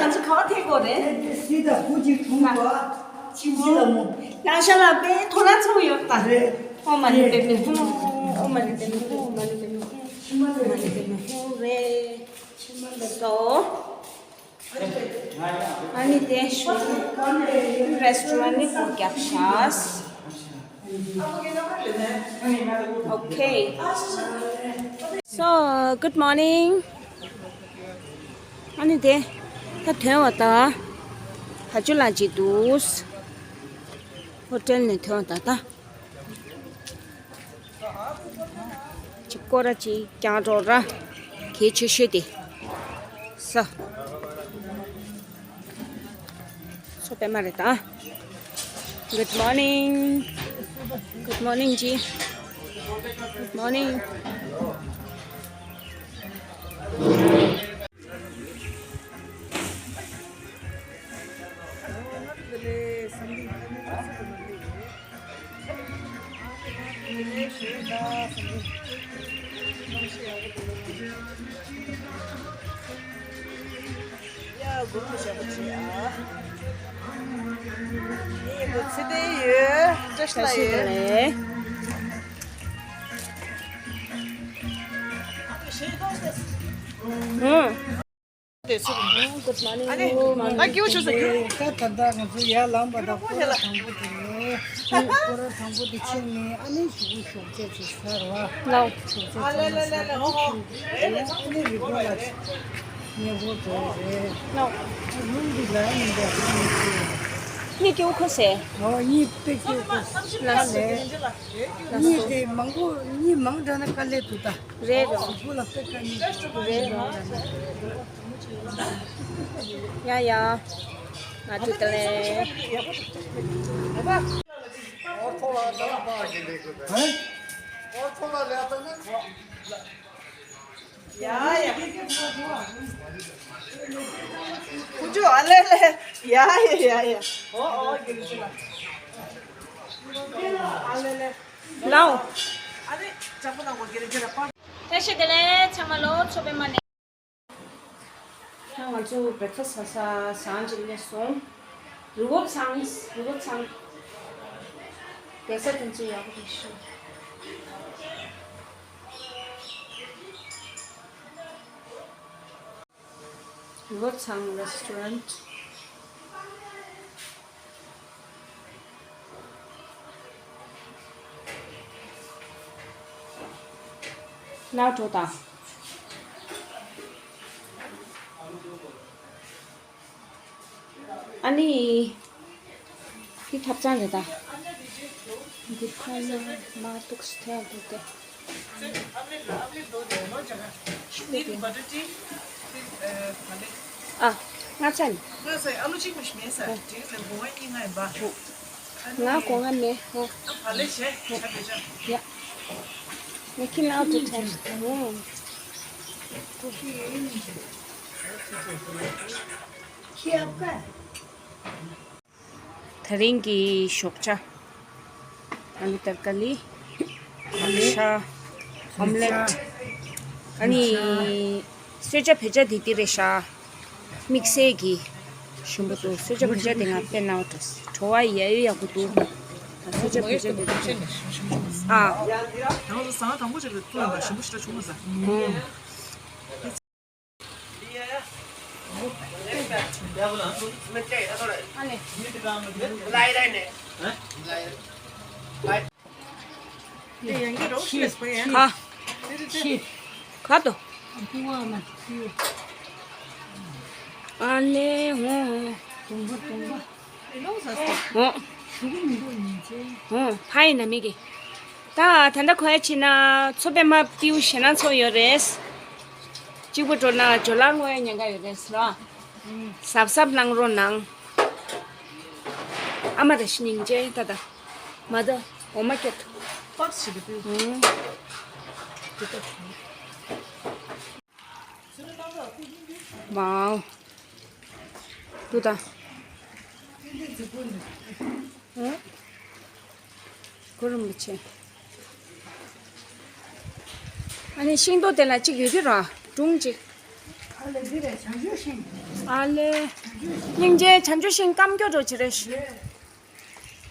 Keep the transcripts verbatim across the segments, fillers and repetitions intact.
ང་ཚོ་ག་བ་ཐེག་དགོས་རེད། དེ་སྲིད་ད་བུ་གཅིག་འཁྲུངས་པ། ཁྱིམ་གཅིག་ལ་མོ། ནང་ཤ་ལ་པའི་ཐོ་རངས་ཚ་པོ་ཡོད་ད། རེད། ཨོཾ་མ་ཎི་པདྨེ་ཧཱུྃ། ཨོཾ་མ་ཎི་པདྨེ་ཧཱུྃ། ཨོཾ་མ་ཎི་པདྨེ་ཧཱུྃ། ཨོཾ་མ་ཎི་པདྨེ་ཧཱུྃ་རེད། སོ། ཨ་ནི་དེ་ཤོག་རེ་སི་ཊོ་རན་ཊི་ནས་སྒོ་བརྒྱབ་ཤག Okay. So, good morning. ཨ་ནི་དེ་ད་ཐོན་བ་ད་ཧ་ཅུ་ལ་ཅིག་འདུག་ཧོ་ཊེལ་ནས་ཐོན་བ་ད་ད། ཅིག་སྐོར་ར་ཅིག་རྒྱག་འགྲོ་ར། གལ་ཆེ་ཤོས་དེ། ས། ཚོ་པད་མ་རེད་ད། Good morning. Good morning ཅི། Good morning. ཨུམ། Good morning. ཨ་ནི། ད་སྐྱིད་པོ་བྱུང་སོང་། ད་ད་ལྟ་ང་ཚོ་ཡར་ལངས་པ་དང་སྐོར་ར་དང་པོ་དེ་རེད། སྐོར་ར་དང་པོ་དེ་ཕྱིན་ནས་ཨ་ནི་གཞུག་གུ་ཞོགས་ཇ་ཅིག་ཟ་ར་བ། ལའོ། ཞོགས་ཇ་ཅིག་ཟ་ར་བ། ཨ་ནི་རི་བོ་ལ་ཉེ་བོ་འགྲོ་རེད། ལའོ། རུམ་འདི་ལ་ཡིན་པ་ཨ་ནི་ཅི། ངས་སྐྱིད་པོ་ཁོ་ཟེར། ཨོ་གཉིས་དཔེ་སྐྱིད་པོ་ཁོ་ཟེར། ལ་ལས། གཉིས་དེ་མང་པོ་གཉིས་མང་དྲགས་ན་དཀའ་ལས་འདུག་ད། རེད་རེད། གཟུགས་པོ་ལ་དཔེ་དཀའ་ནི། རེད་རེད། ཡ་ཡ། ང་ཚོ་དེ་ལས། ཡ་ཡ། ཁུ་ཆུ་ཨ་ལེ་ལེ། ཡ་ཡ་ཡ་ཡ། ཨོ་ཨོ་གི་རེད་ལ། ཨ་ལེ་ལེ། ལའོ། ཨ་ནི་ཅག་པོ་དང་གོ་གི་རེད་ལ་པ། བཀྲ་ཤིས་བདེ་ལེགས་ཚང་མ་ལོ། ཚོ་པད་མ་ནས། ད་ང་ཚོ་བེ་ཚ་ས་ས་སང་ཅིག་སླེབས་སོང་། རི་བོ་ཚང་། རི་བོ་ཚང་། བེ་ས་དེ་ཚོ་ཡག་པོ་རེད་ཤག Gochang Restaurant. ལ་འགྲོ་དང་། ཨ་ནི། འདི་ཐབ་ཚང་རེད་ད། འདི་ཁ་ལ་མ་གཏུགས་ཐལ་འདུག་སྟེ། ཨ། ང་ཚ་ནི། ང་ཚ་ཨ་ལུ་གཅིག་མ་ཞིག་མེད་ས། ཨ། དེ་ལ་སྒོ་ང་གཉིས་ང་ཡིན་པ། ཨ་ནི། ང་སྒོ་ང་མེད། ཨ། ཨ་བ་ལེ་བྱས་ཆ་བེ་ཆ། ཡ། ང་ཁྱི་ནང་དུ་ཐལ། ཨ། ཁྱི་ཨ་ཀ། དེ་རིང་གི་ཞོགས་ཇ། ཨ་ལུ་ཏར་ཀ་ལི། ལག་ཤ། ཨོམ་ལེཊ། ཨ་ནི། གསོལ་ཇ་བོད་ཇ་དེ་དེ་རེད་ཤག་དམིགས་བསལ་གྱི་ཞིམ་པོ་འདུག་གསོལ་ཇ་བོད་ཇ་དེ་ང་དཔེ་ནའོ་འགྲོ། བྲོ་བ་ཡ་ཡོ་ཡག་པོ་འདུག་གསོལ་ཇ་བོད་ཇ་དེ་འདུག་ཨ། ཡང་ཟ་དང་པོ་ཅིག་ལ་ཐུག་ཡོང་ལ་ཞིམ་པོ་ཞེ་དྲག་བྱུང་མ་ཟ། ཨ་ལེ། ཨ། ག་དོ། ཨ་ལེ། འོ། འོ། འོ། ཕ་ཡི་ན་མི་གི། ད་ད་ལྟ་གོ་ཡ་ཕྱིན་ན་མཚོ་པདྨ་པིའུ་ཞེད་སྣང་ཚོར་ཡོད་རེད། གཅིག་པུ་འགྲོ་ན་ཇོ་ལགས་ངོ་ཡ་ཉན་ག་ཡོད་རེད་ཟེར་བ། གཟབ་གཟབ་གནང་རོགས་གནང་། ཨ་མ་ར་ཤི་སྙིང་རྗེ་ད་ད། མ་ད་འོ་མ་སྐྱོད། པགས་ཞིག་གི་དུས། མའོ། ཏུ་ད། ཨ། གུ་རུ་མི་ཆེ། ཨ་ནི་ཤིང་ཏོག་དེ་ལ་གཅིག་ཡོད་དུས་ར་སྒྲུང་གཅིག་ཨ་ལེ། འདི་རེད། བྱང་ཆུབ་ཤིང་། ཨ་ལེ། སྙིང་རྗེ། བྱང་ཆུབ་ཤིང་སྐམ་སྐྱོ་འགྲོ་ཅི་རེད། རེད།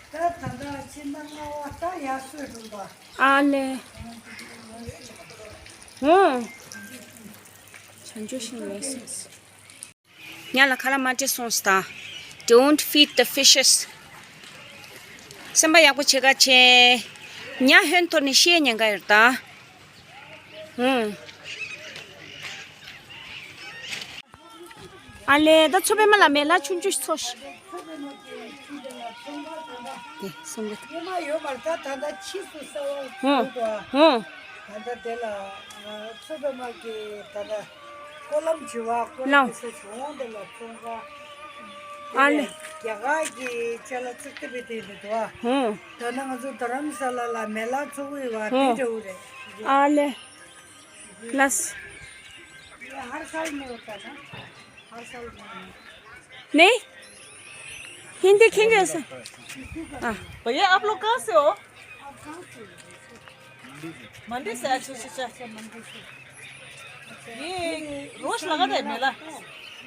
ད་ད་ལྟ་ཕྱི་ཟླ་ལྔ་པ་ད་ཡར་སོས་འགྲོ་པ། ཨ་ལེ། ཧོ། བྱང་ཆུབ་ཤིང་ལས་སོས། ཉ་ལ་ཁ་ལག་མ་སྤྲད་སོང་ཟེར་ད། Don't feed the fishes. སེམས་པ་ཡག་པོ་བྱེད་ག་བྱེད། ཉ་ཧོན་ཐོར་ནས་ཤི་ཡ་ཉེན་ཁ་ཡོད་ད། ཧུང་། ཨ་ལེ་ད་མཚོ་པདྨ་ལ་མེ་ལ་ཆུང་ཆུང་ཚོ་ཤི། དེ་སོང་གི། ཉི་མ་ཡོད་མ་རེད་ད། ད་ལྟ་ཕྱིས་སུ་གསར་པ་ཧུང་བཟོས་འདུག་ཨ། ཧུང་། ད་ལྟ་དེ་ལ་མཚོ་པདྨ་གི་ད་ལྟ་ཀོ་ལམ་བྱུ་བ་ཀོ་ལམ་ལམ་གི་ས་བྱུང་དེ་ལ་ཚོང་ཁང་། ཨ་ལེ། རྒྱ་གར་གྱི་ཅ་ལག་ཙིག་ཙིག་པའི་དེ་རེད་འདུག་ཨ། ཧུང་། ད་ནང་ང་ཚོ་རྡ་རམ་ས་ལ་ལ་མེ་ལ་ཚོགས་ཡོད་པ་དེ་འདྲ་བོ་རེད། ཨ་ལེ། ལགས། ये हर साल नहीं होता ना, हर साल नहीं। नहीं? हिंदी खींच ऐसे। हाँ। भैया, आप लोग कहाँ से हो? आप कहाँ से हो? मंडी से। अच्छा, अच्छा, अच्छा। ये रोज लगा था मेला?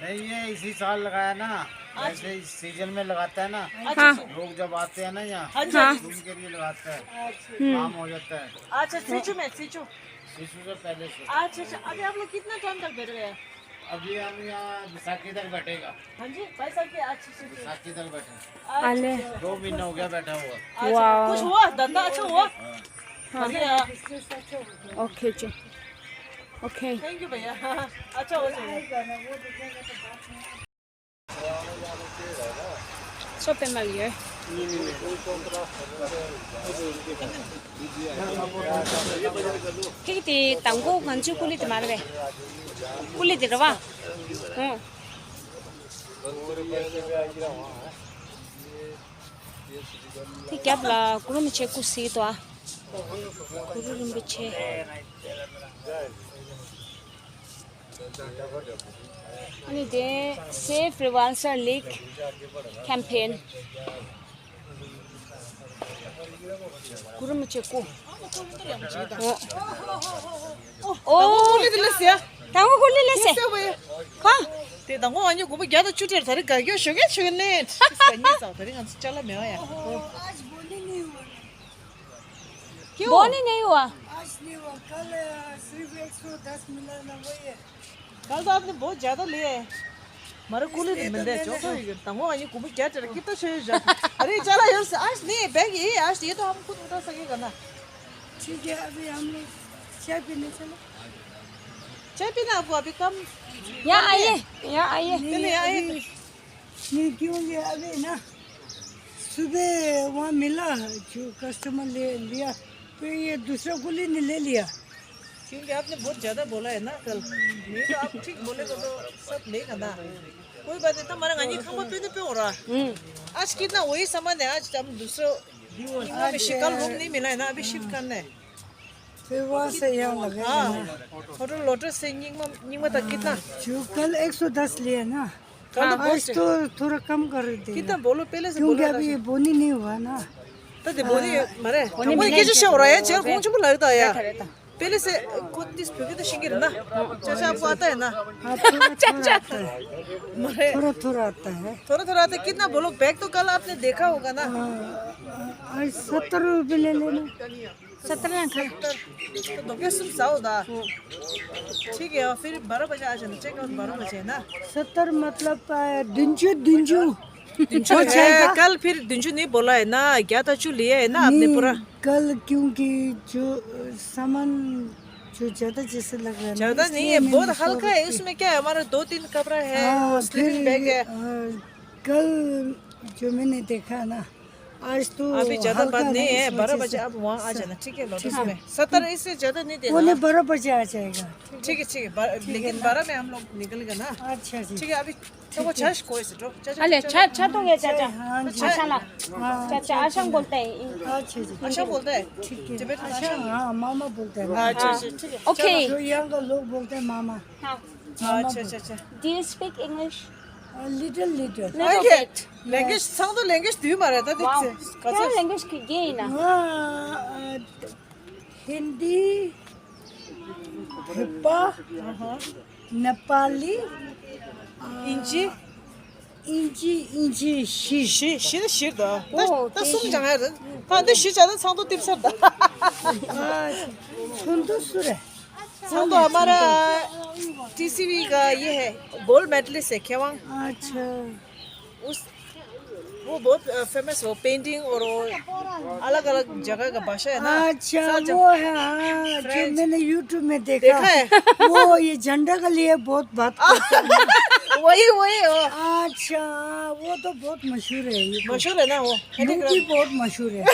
नहीं, ये इसी साल लगाया ना। अच्छा। ऐसे इस सीजन में लगाता है ना। अच्छा, हाँ। अच्छा। लोग जब आते हैं ना यहाँ, हाँ जी, हाँ। घूम के लिए लगाता है। अच्छा। हम्म। काम हो जाता है। अच्छा, सिचू में, सिचू। शिशु से पहले से। अच्छा, अच्छा, अभी आप लोग कितना टाइम तक बैठ गए? अभी हम यहाँ बैसाखी तक बैठेगा। हाँ जी, बैसाखी, अच्छा, अच्छा, अच्छा। बैसाखी तक बैठे। अच्छा, अले। अच्छा। दो महीना हो गया बैठा हुआ। अच्छा, वाह। कुछ हुआ? धंधा अच्छा हुआ? हाँ। हाँ। बढ़िया। OK जी। OK। Thank you भैया। अच्छा हो जाएगा। མཚོ་པདྨ་ལ་ཡོད། ཕ་གི་དེ་དང་པོ་ང་ཚོའི་ཀུ་ལི་དེ་མ་རེད་པས། ཀུ་ལི་དེ་རེད་པ། ཨོ། དེ་རྒྱབ་ལ་གུ་རུ་རིན་པོ་ཆེ་སྐུ་གཟིགས་འདུག་ཨ། གུ་རུ་རིན་པོ་ཆེ། ཨ་ནི་དེ་Save Revamsala Lake Campaign། གུ་རུ་རིན་པོ་ཆེ་སྐུ། ཨོ། ཨོ། ཀུ་ལི་དེ་ལ་ཟེར། དང་པོ་ཀུ་ལི་ལ་ཟེར། ཟེར་བ་ཡ། ག་དེ་དང་པོ་ང་གཉིས་དགུ་པ་བརྒྱ་དང་བཅུ་ཁྲིར་ད་རེས་དགའ་སྐྱོ་ཞོགས་ཀས་ཆོས་ནས་ཁྲིས་ཀ་གཉིས་ཙང་ད་རེས་ང་ཚོ་ཅ་ལག་མེད་པ་ཡ། क्यों? बोनी नहीं हुआ। आज नहीं हुआ, कल सिर्फ एक सौ दस मिला ना, वही है। कल तो आपने बहुत ज्यादा लिया है। हमारे कुली नहीं मिलते, जो तो ये तंगो आनी कुबु क्या चढ़ कितना छे जा। अरे चला यार, आज नहीं बैग ये, आज ये तो हम खुद उठा सकेगा ना। ठीक है, अभी हम लोग चाय पीने चलो। चाय पीना आपको अभी कम? यहाँ आइए, यहाँ आइए। नहीं, नहीं, आइए। अभी नहीं, क्योंकि अभी ना सुबह वहाँ मिला, जो कस्टमर ले लिया, तो ये दूसरा कुली ने ले लिया। क्योंकि आपने बहुत ज्यादा बोला है ना कल। नहीं तो आप ठीक बोले तो, तो सब लेगा ना। कोई बात नहीं, तो हमारा गांधी खामा पे तो पे हो रहा। आज कितना वही सामान है, आज हम दूसरा, इनमें शिकल रूम नहीं मिला है ना, अभी शिफ्ट करना है। फिर वहाँ से यहाँ लगे। हाँ। होटल लोटस से निंगमा, निंगमा तक कितना? जो कल एक सौ दस लिए ना। कल तो आज तो थोड़ा कम कर दे। कितना बोलो पहले से, क्योंकि अभी बोनी नहीं हुआ ना। तो दे बोनी, मारे। बोनी कैसे हो रहा है? चेयर कौन चुप लगता है यार? पहले से खुद तीस पे तो शिंगिर ना। चाचा आपको आता है ना? हाँ, थोड़ा थोड़ा आता है। मारे। थोड़ा थोड़ा आता है। थोड़ा थोड़ा आता है। कितना बोलो? बैग तो कल आपने देखा होगा ना। हाँ, आज सत्तर रुपये ले लेना। सत्तर ना खा। तो दो के सुन साओ दा। ठीक है, और फिर बारह बजे आ जाना, चेक आउट बारह बजे है ना? सत्तर मतलब, अ, दुंजू, दुंजू। दुंजू हो जाएगा। कल फिर दुंजू नहीं बोला है ना, ग्यारह चू लिया है ना आपने नहीं, पूरा। कल क्योंकि जो, अ, सामान जो ज्यादा जैसे लग रहा है ना, ज्यादा नहीं है, इसलिए बहुत मैंने हल्का है। सौ रुपये। उसमें क्या है, हमारा दो तीन कपड़ा है, हाँ, वो स्लीपिंग फिर, बैग है। अ, कल जो मैंने देखा ना, आज तो अभी ज्यादा हल्का बात नहीं है, इस बारह वजह बजे से। आप वहाँ आ जाना, ठीक है, लोटस में। सत्तर, इससे ज्यादा नहीं देना। वो नहीं, बारह बजे आ जाएगा। ठीक है, ठीक है, बारह, लेकिन बारह में हम लोग निकलेगा ना। अच्छा जी। ठीक है, अभी तो वो छह को ऐसे ड्रॉप, चाचा, अले, चाचा। छह, छह तो गया, चाचा। हाँ जी। आशाला। हाँ, चाचा, चाचा, आशांग बोलते हैं। अच्छा जी। आशांग बोलते हैं? ठीक है। टिबेटन अच्छा, आशांग? हाँ, मामा बोलते हैं। अच्छा, अच्छा, ठीक है। ओके। चलो, जो यंग लोग बोलते हैं मामा। हाँ। मामा अच्छा, अच्छा, बोलते हैं। अच्छा। Do you speak English? A little, little. Little bit. Language, ཚང་མ་ལེང་གེ་ཇི་དུས་མ་རེད་ད། དེ་ཚེ་ག་ཚོད། ལེང་གེ་ཇི་གི་ཡིན་ན། ང་ཨ་ཧིན་དི། བོད་པ། ཨ་ཧ། ནེ་པ་ལི། ཨིན་ཇི། ཨིན་ཇི། ཨིན་ཇི་བཞི། བཞི། བཞི་ནི་བཞི་རེད་ད། ད་ཨོ་ད་དེ་གསུམ་བཞི་སྦྱང་ཡ་རེད། ད་འདི་བཞི་བྱས་ན་ཚང་དུ་ཏིབ་སར་ད། ཨ་ཚོན་དུ་སུ་རེད། ཚང་དུ་ཨ་མ་ར། ཊི་སི་ཝི་ག་ཡེ་ཧེ། གོལ་མེ་ཌལ་ཟེར་མཁས་དབང་། ཨ་ཆ། उस वो बहुत फेमस हो, पेंटिंग और वो अलग अलग जगह का भाषा है ना। अच्छा, वो है, हाँ, जो मैंने यूट्यूब में देखा। देखा है। वो ये झंडा के लिए बहुत बात करता है। वही वही हो। अच्छा, वो तो बहुत मशहूर है। मशहूर है ना वो। यूपी बहुत मशहूर है।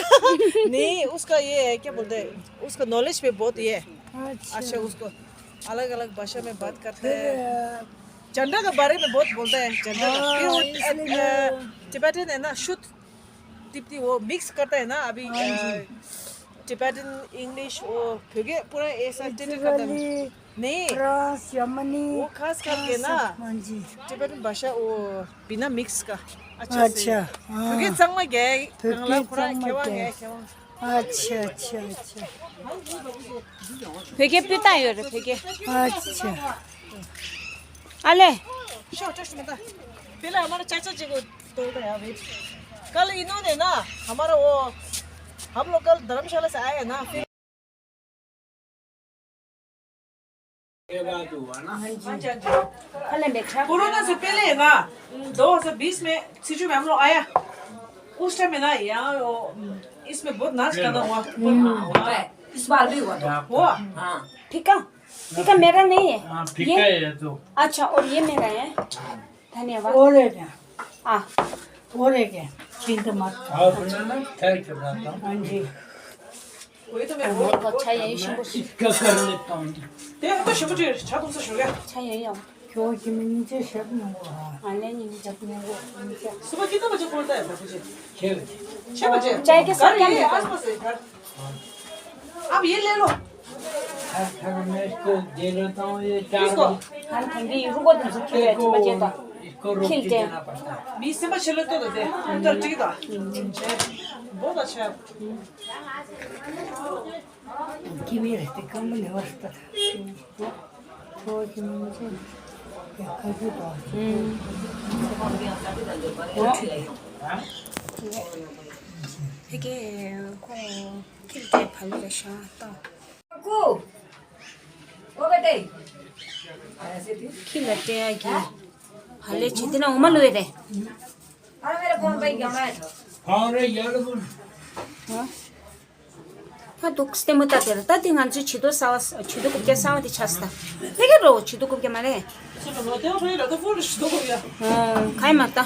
नहीं, उसका ये है, क्या बोलते हैं, उसका नॉलेज पे बहुत ये है। अच्छा। अच्छा, उसको अलग अलग भाषा में बात करते हैं। झंडा के बारे में बहुत बोलता है, झंडा का। फिर वो टिबेटन है ना, शुद्ध तिब्बती, वो मिक्स करता है ना अभी। टिबेटन, इंग्लिश, वो फिर पूरा ऐसा ट्रीट करता है। नहीं, फ्रांस, जर्मनी, वो खास करके ना, हाँ जी। टिबेटन भाषा वो बिना मिक्स का। अच्छा से। अच्छा, हाँ। फिर संग में गए, फिर संग में गए। अच्छा, अच्छा, अच्छा। བོད་སྐད་སྤུས་དག་ཡོད་རེད། བོད་སྐད། अच्छा। अले। पहले हमारा चाचा जी को तोड़ दो यार, वेट। कल इन्होंने ना हमारा वो, हम लोग कल धर्मशाला से आए हैं ना, फिर कोरोना से पहले है ना, दो हज़ार बीस में सिचु में हम लोग आया। उस टाइम है ना, यहाँ वो, इसमें बहुत नाच गाना हुआ। हम्म। हाँ। इस बार भी हुआ था। हुआ? हाँ। फीका? फीका मेरा नहीं है। हाँ, फीका ये? है तो। अच्छा, और ये मेरा है। धन्यवाद। और है क्या? हाँ। और है क्या? चिंता मत। और सुना ना, ठहर के बनाता हूँ। हाँ जी। वही तो मैं बोल, अच्छा, यही शुरू। इसका कर लेता हूँ। तेरे को शुरू, अच्छा, तुमसे शुरू है। अच्छा, यही आओ। क्यों कि मैं नीचे शर्ट में हुआ। हाँ, ले नीचे। शर्ट में हुआ, नीचे। सुबह कितने बजे खोलता है बाबूजी? छः बजे। छः बजे? चाय के साथ क्या मिलता है? आसपास है घर। आप ये ले लो। सर, सर, मैं इसको दे लेता हूँ, ये चार किसको? बजे। हाँ, ठंडी, रुको, तुमसे छः बजे का। इसको रोक के खिलते हैं। देना पड़ता है। बीस से बस चलो तो दे। उधर ठीक था। बहुत अच्छा है। Give me the company was the. ཕ་གི་ཁོ་ཁྱི་ལ་སྤྲད་ཕ་ལུ་རེ་ཤ་ཏོ། ཁྱི་ལ་སྤྲད་ཡ་གི་ཕ་ ལས་བྱེད་དེ་ན་འོ་མ་ལོས་རེད། ཧ་འདུག་སྟེ་མོ་ལྟ་དེ་རེད། ད་དེ་ང་ཚོའི་བྱི་དོ་གསར་བ། བྱི་དོ་རྐུབ་བཀྱག་གསར་བ་དེ་ཆགས་སོང་། ད་ཕ་གི་རོ་བྱི་དོ་རྐུབ་བཀྱག་མ་རེད། ཨོ་ག་ཡི་མ་ལྟ།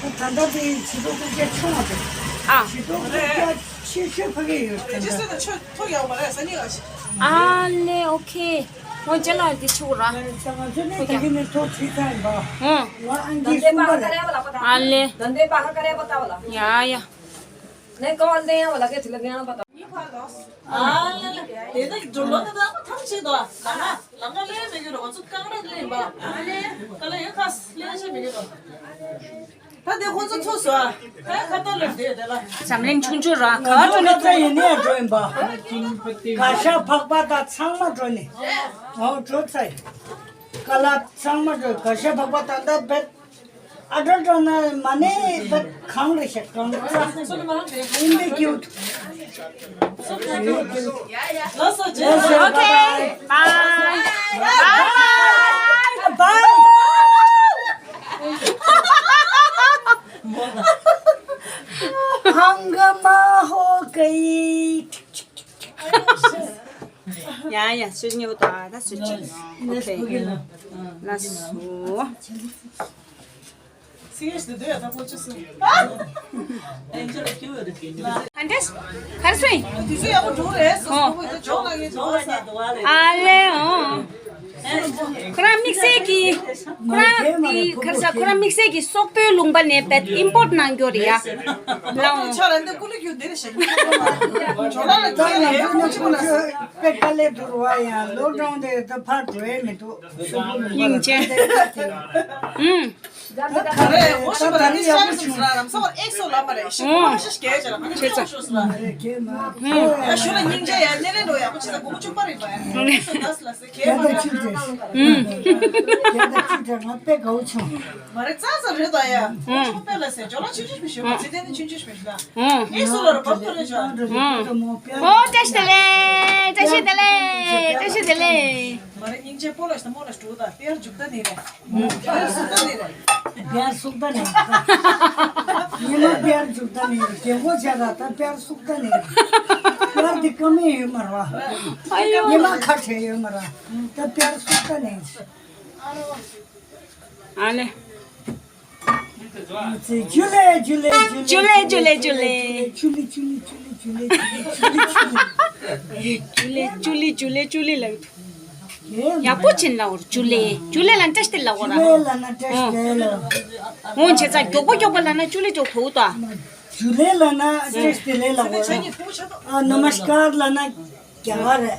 ད་ལྟ་དེ་བྱི་དོ་རྐུབ་བཀྱག་ཆུང་བ་དེ། ཨ། བྱི་དོ་རྐུབ་བཀྱག་ཆེ་ཤོས་ཕ་གི་ཡོད་དེ་འདྲ། ཨ་ལེ་ཨོ་ཁེ། ཨོ་ཅེ་ལ་དེ་ཆུ་ར། ང་ཚོ་ནི་ད་གི་ནི་ཐོ་ཁྲི་ཚང་ཡིན་པ། ཨོ། ང་ཨང་ཀི་གསུམ་པ་རེད། ཨ་ལེ། ཡ་ཡ། འཛམ་གླིང་ཆུང་ཆུང་ར་ག་བ་འགྲོ་ནས་ཚོ་ཡིན་ནས་འགྲོ་ཡིན་པ། ག་ཤ་ཕག་པ་དང་ཚང་མ་འགྲོ་ནས། ཨོ་འགྲོ་ཚར་ཡིན། ཀ་ལ་ཚང་མ་འགྲོ། ག་ཤ་ཕག་པ་ད་ལྟ་བེད། ཨ་ཏྲ་ཏྲ་ན་མ་ནེ་བ་གང་རེ་ཤ་གང་རེ་ཤ། ཨིན་པེ་ཀྱུ། ལགས་སོ་ཇེ། ལགས་སོ། ཨོ་ཁེ། བའི། བའི། བའི། ཧང་ག་མ་ཧོ་ག་ཡི། ཡ་ཡ་སུ་ཉོ་ད་ད་སུ་ཅི། ཨོ་ཁེ། ལགས་སོ། ཨ་འདྲས། གར་སོང་། ཨ་ལེ་ཨོ། ཁོ་རང་དམིགས་བསལ་གྱི། ཁོ་རང་གི་གར་ས་ཁོ་རང་དམིགས་བསལ་གྱི་སོག་པོའི་ལུང་པ་ནས་བེད་ཨིམ་པོར་གནང་རྒྱུ་རེད་ཡ། ལའོ། ཆ་ར་འདི་ཀུ་ལི་ཁྱུ་འདིར་ཞིག་ཇོ་ལ་ལ་ད་ང་ཚོ་ནི་ཁོང་ཚོ་དཔེ་དཀའ་ལས་འདུག་བ་ཡང་ལོག་ཌའོན་དེ་ད་ཕར་འགྲོ་ཡས་མི་འདུག་སྙིང་རྗེ། ཨུམ། ད་ག་རེ་ད་ད་རེ་ཡག་པོ་བྱུང་། ཨུམ། བྱས་ཙང་། ཨུམ། ཡ་ཞུ་ལ་སྙིང་རྗེ་ཡ་སྣེ་ལེན་འགྲོ་ཡག་པོ་བྱས་ཙང་དགུ་པོ་བཅུ་པ་རེད་པ་ཡ། ཨུམ། ང་དཔེ་དགའ་བོ་བྱུང་། མ་རེད་ཙང་ཙང་རེད་ད་ཡ། ཨུམ། ཁོང་ཚོ་དཔེ་ལ་ཟེར་ཇོ་ལ་ཆུང་ཆུང་ཞིག་ཞུ་བ་ཚེ་དེ་ནི་ཆུང་ཆུང་ཞིག་མི་ཞུ་ལ། ཨུམ། ངས་སུ་ལ་རུ་བབ་ཐོར་རེ་བྱ། ཨུམ། ཨོ་བཀྲ་ཤིས་བདེ་ལེགས། བཀྲ་ཤིས་བདེ་ལེགས། བཀྲ་ཤིས་བདེ་ལེགས། མ་རེད་སྙིང་རྗེ་པོ་ལ་ཞིག་མོ་ལ་ཞུ་ད་དཔེར་འཇུག་ད་ནི་རེད། དཔེར་སུག་ད་ནི་རེད། དཔེར་སུག་ད་ནི་རེད། ཉི་མ་དཔེར་འཇུག་ད་ནི་རེད། རྒན་གོག་བྱ་ད་ད་དཔེར་སུག་ད་ནི་རེད། དཔེར་འདི་ཀ་མེད་ཡོད་མ་རེད་བ། ཉི་མ་ཁ་བྲལ་ཡོད་མ་རེད། ད་དཔེར་སུག་ད་ནི་རེད། ཨ་ལེ། ཇུ་ལེ་ཇུ་ལེ་ཇུ་ལེ། ཇུ་ལེ་ཇུ་ལེ། ཇུ་ལེ་ཇུ་ལེ་ཇུ་ལེ་ཇུ་ལེ་ཇུ་ལེ་ཇུ་ལེ་ཇུ་ལེ་ལབ། ཡག་པོ་བྱིན་ལ་འོར་ཇུ་ལེ། ཇུ་ལེ་ལ་བཀྲ་ཤིས་བདེ་ལེགས་ལབ་འོ་ར། ཇུ་ལེ་ལབ་ན་བཀྲ་ཤིས་བདེ་ལེགས་ལབ། འོ་བྱས་ཙང་མགྱོགས་པོ་མགྱོགས་པོ་ལབ་ན་ཇུ་ལེ་ཇོ་ཐོག་ད། ཇུ་ལེ་ལབ་ན་བཀྲ་ཤིས་བདེ་ལེགས་ལབ་འོ་ར། ཨ་ནམ་སྐར་ལབ་ན་རྒྱ་གར།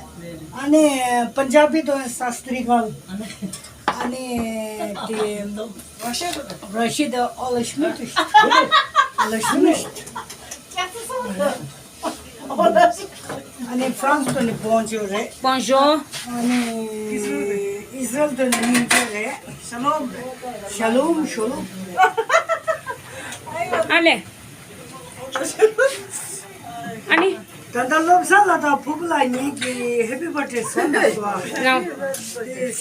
ཨ་ནི་པན་ཇ་བི་དང་སཏ་སི་རི་ཨ་ཀལ། ཨ་ནི་དེ་ར་ཤི་ཡ་དང་ཨོ་ལ་ཤི་མི་ཏུ་ཤི། ཨོ་ལ་ཤི་མི་ཤི། ཨ་ནི་ཧྥ་རན་སི་དང་ནི་བོན་ཇོ་རེད། བོན་ཇོ། ཨ་ནི་ཨིས་རལ་དང་ནི་ཉིན་ཇོ་རེད། ཤ་ལོམ་ཤ་ལོམ་ཤ་ལོམ། ཨ་ལེ། ཨ་ནི། ད་ལྟ་བློ་བཟང་ལགས་དང་ཕུར་བུ་ལགས་གཉིས་ཀྱིས་ཧེ་པི་བྷར་ཐ་ཌེ་ཟེར་ནས་སོ། ང་།